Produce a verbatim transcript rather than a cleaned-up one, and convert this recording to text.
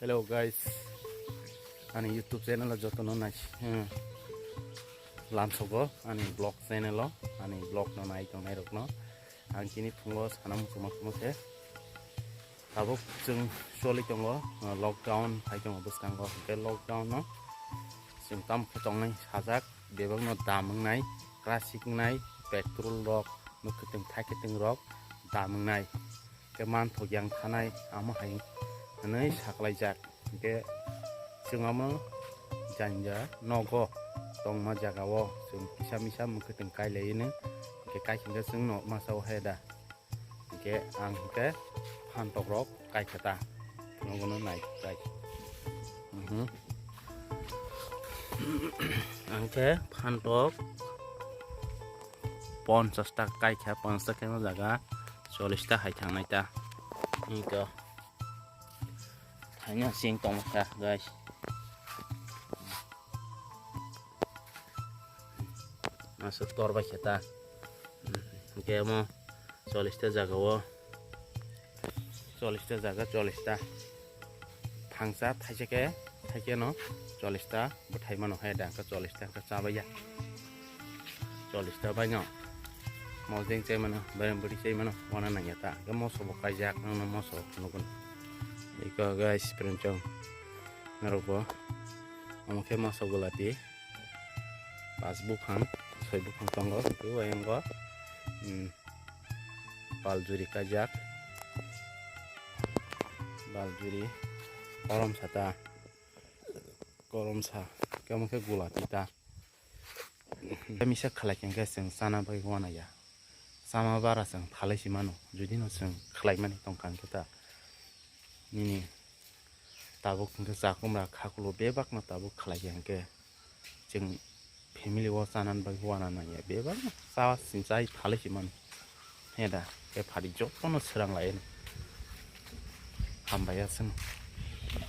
Hello guys, ani YouTube channel o jotono nai, hmm, lamsogo ani vlog channel o, ani vlog no nai tongnai rokno. Ang chini phungo sana muchungma phungo se. Tabuk chwng choli tongo, uh, lockdown phai tongo bwskango. Hwnkhe lockdown no chwng tamo khe tongnai sajak, bebakno dam wngnai, classic wngnai, petrol rok, mwkhwtwng thaikwtwng rok dam wngnai. Khe manthok yang thanai amo hai hwnwi saklaijak. Hwnkhe chwng amo janja nogo tongma jagao chwng kisa misa mwkhwtwng kailaino. Hwnkhe kaikhingkhe chwng no masa o hai da. Hwnkhe ang hwnkhe phantok rok kaikha ta. Nogono nai kai. Mhm. Ang khe phantok ponchas ta kaikha, ponchas ta khe no jaga chollish ta hai thangnai ta. Hwnkhe thaina sing tongkha guys. Masa tor bai khe ta. Hwnkhe omo chollish ta jaga o. Chollish ta jaga, chollish ta. Thangsa thaisa khe, thaikhe no chollish ta bwthai mano hai da, hwnkhe chollish ta hwnkhe chabaiya. Chollish ta bai no. Mosdeng chai mano, berem bwrwi chai mano, wana nangya ta. Hwnkhe moso bo kaijak, ang no moso nukun. Iko guys, prenchong. Norok bo. Omo khe moso gulati. Pas buphang, soi buphang tongo, tei uayango, hmm, baljuri kaijak, baljuri, korom sa ta, korom sa, khe omo khe gulati ta. Misa khlai khe chwng chana bagwi uanaya, chama bara chwng phalwi si mano, judino chwng khlaimani tongkha hwnkhe ta nini tabuk hwnkhe chakumra khakulo bebakno tabuk khlai khe hwnkhe chwng family o chanani bagwi uana nangya, bebakno cha sinchai phalwi si mano. He da, khe phari jotono swrang lai. Hambai aswk.